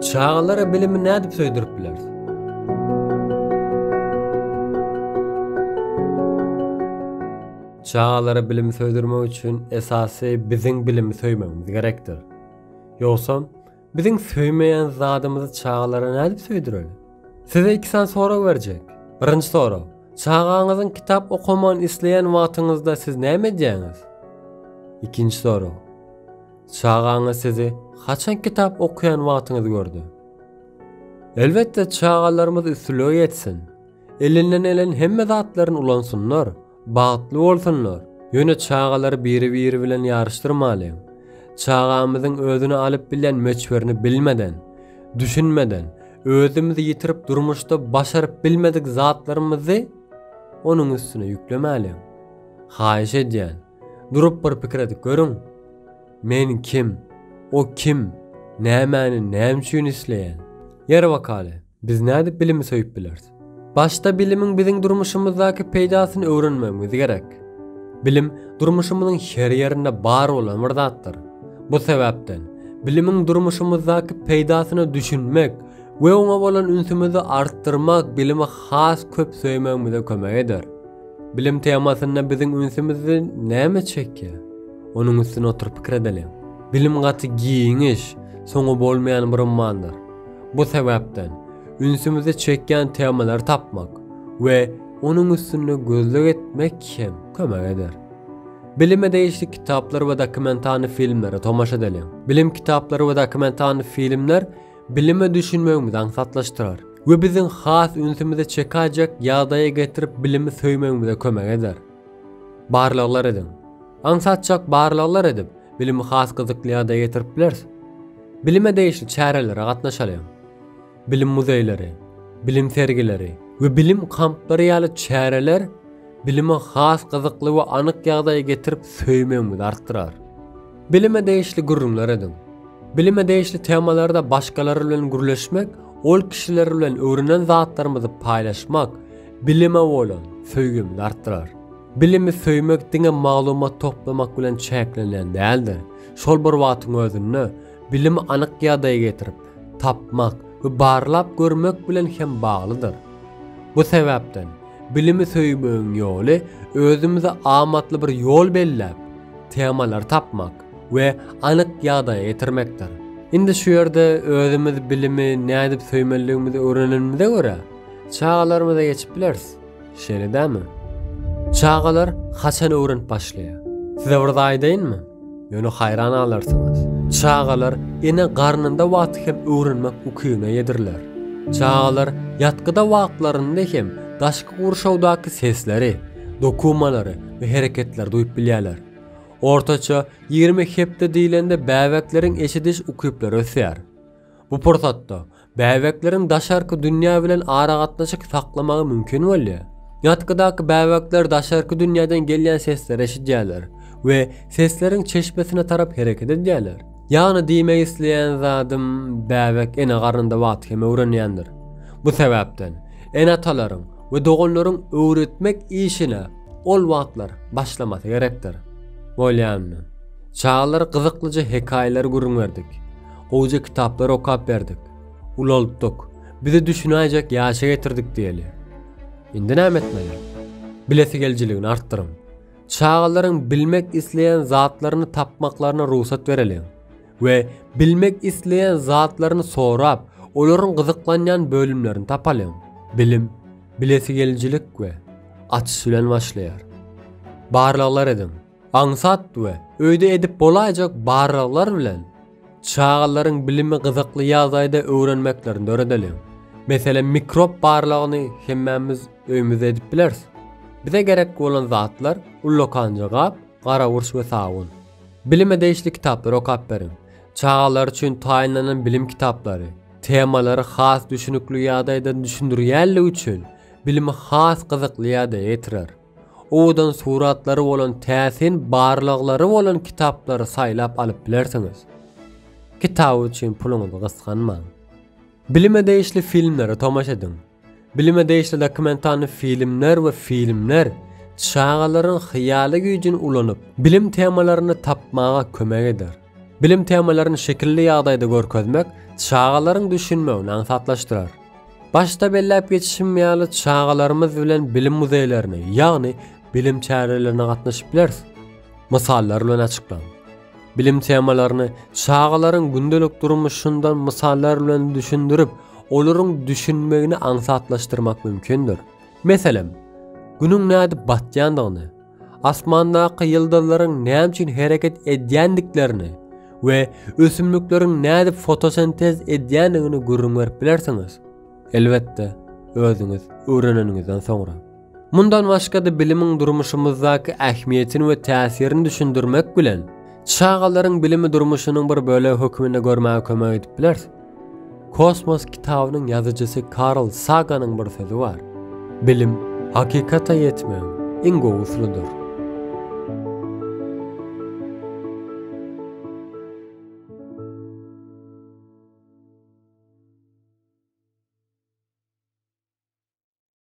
Çagalara bilimi nädip söýdürip bileris? Çagalara bilimi söýdürmek üçin esasy biziň bilimi söýmegimiz gerekdir. Ýogsam, biziň söýmeýän zadymyzy çagalara nädip söýdüreli? Size iki sany sorag berjek. Birinji sorag. Çagaňyzyň kitap okamagyny isleýän wagtyňyzda siz näme edýäňiz? Ikinji sorag. Çagaňyz sizi haçan kitap okaýan wagtyňyzy gördi? Elbetde çagalarymyz üstünlige ýetsin. Elinden gelen hemme zatlaryny ulansynlar, bagtly bolsunlar. Ýöne çagalary biri-biri bilen ýaryşdyrmalyň. Çagamyzyň özüni alyp bilýän möçberini bilmeden, düşünmeden, özümizi ýitirip durmuşda başaryp bilmedik zatlarymyzy onuň üstüne ýüklemäliň. Haýyş edýän, durup bir pikir edip görüň. Men kim? O kim? Nämäni näme üçin isleýän? Ýeri bakaly. Biz nädip bilimi söýüp bileris? Başda bilimiň biziň durmuşymyzdaky peýdasyny öwrenmegimiz gerek. Bilim durmuşymyzyň her ýerinde bar bolan bir zatdyr. Bu sebäpden, bilimiň durmuşymyzdaky peýdasyna düşünmek we oňa bolan ünsümizi artdyrmak bilimi has köp söýmegimize kömek eder. Bilim temasynda biziň ünsümizi näme çekýär? Onuň üstünde oturyp pikir edeliň. Bilim gaty giňiş, soňy bolmaýan bir ummandyr. Bu sebäpden, ünsümizi çekýän temalary tapmak we onuň üstünde gözleg etmek hem kömek eder. Bilime degişli kitaplar we dokumentalny filmlere tomaşa edeliň. Bilim kitaplary we dokumentalny filmler bilime düşünmegimizi aňsatlaşdyrar we biziň has ünsümizi çekäýjek ýagdaýa getirip bilimi söýmegimize kömek eder. Barlaglar ediň. Aňsatjak barlaglar edip, bilimi has gyzykly ýagdaýa getirip bileris. Bilime degişli çärelere gatnaşalyň. Bilim muzeýleri, bilim sergileri we bilim kamplary ýaly çäreler bilimi has gyzykly we anyk ýagdaýa getirip söýmegimizi artdyrar. Bilime degişli gürrüňler ediň. Bilime degişli temalarda başgalar bilen gürleşmek, ol kişiler bilen öwrenen zatlarymyzy paýlaşmak bilime bolan söýgimizi artdyrar. Bilimi söýmek diňe maglumat toplamak bilen çäklenýän däldir. Şol bir wagtyň özünde bilimi anyk ýagdaýa getirip, tapmak we barlap görmek bilen hem baglydyr. Bu sebäpden, bilimi söýmegiň ýoly özümize amatly bir ýol belläp, temalary tapmak we anyk ýagdaýa getirmekdir. Indi şu ýerde özümiz bilimi nädip söýmelidigimizi öwrenenimize görä, çagalarymyza geçip bileris. Şeýle dälmi? Çagalar haçan öwrenip başlaýar? Size bir zat aýdaýynmy? Ýöne haýran galarsyňyz. Çagalar ene garnynda wagty hem öwrenmek ukybyna eýedirler. Çagalar ýatgyda wagtlarynda hem daşky gurşawdaky sesleri, dokumalary we hereketleri duýup bilýärler. Ortaça 20 hepde diýlende bäbekleriň eşidiş ukyplary ösýär. Bu pursatda bäbekleriň daşarky dünýä bilen aragatnaşyk saklamagy mümkin bolýar. Ýatgydaky bäbekler daşarky dünýäden gelýän sesleri eşidýärler we sesleriň çeşmesine tarap hereket edýärler. Ýagny diýmek isleýän zadym bäbek ene garnynda wagty hem öwrenýändir. Bu sebäpden ene-atalaryň we doganlaryň öwretmek işine ol wagtlar başlamasy gerekdir. Bolýamy? Çagalara gyzyklyja hekaýalar gürrüň berdik. Gowja kitaplar okap berdik. Ulaltdyk. Bizi düşünäýjek ýaşa getirdik diýeli. Indi näme etmeli? Bilesigelijiligini artdyryň. Çagalaryň bilmek isleýän zatlaryny tapmaklaryna rugsat bereliň we bilmek isleýän zatlaryny sorap, olaryň gyzyklanýan bölümlerini tapalyň. Bilim, bilesigelijilik we açyş bilen başlaýar. Barlaglar ediň. Aňsat we öýde edip bolaýjak barlaglar bilen çagalaryň bilimi gyzykly ýagdaýda öwrenmeklerini döredeliň. Meselem, mikrob barlagyny hemmämiz öýümizde edip bileris. Bize gerek bolan zatlar, ullakanja gap, gara burç we sabyn. Bilime degişli kitaplary okap beriň. Çagalar üçin taýynlanan bilim kitaplary, temalary has düşünikli ýagdaýda düşündirýänligi üçin bilimi has gyzykly ýagdaýa getirer. Owadan suratlary bolan täsin barlaglary bolan kitaplary saýlap alyp bilersiňiz. Kitap üçin puluňyzy gysganmaň. Bilime degişli filmlere tomaşa ediň. Bilime degişli dokumentalny filmler we filmler çagalaryň hyýaly güýjüni ulanyp, bilim temalaryny tapmaga kömek eder. Bilim temalaryny şekilli ýagdaýda görkezmek çagalaryň düşünmegini aňsatlaşdyrar. Başda belläp geçişim ýaly çagalarymyz bilen bilim muzeýlerine, ýagny bilim çärelerine gatnaşyp bileris. Mysallar bilen açyklaň. Bilim temalaryny çagalaryň gündelik durmuşyndan mysallar bilen düşündirip, olaryň düşünmegini aňsatlaşdyrmak mümkindir. Meselem, Günüň nädip batýandygyny, asmandaky ýyldyzlaryň näme üçin hereket edýändiklerini we ösümlikleriň nädip fotosintez edýändigini gürrüň berip bilersiňiz. Elbetde, özüňiz öwreneniňizden soňra. Mundan başga-da bilimiň durmuşymyzdaky ähmiýetini we täsirini düşündirmek bilen, çagalaryň bilimi durmuşynyň bir bölegi hökmünde görmäge kömek edip bileris. Kosmos kitabynyň ýazyjysy Karl Saganyň bir sözi bar. Bilim, hakykata ýetmegiň iň gowy usulydyr.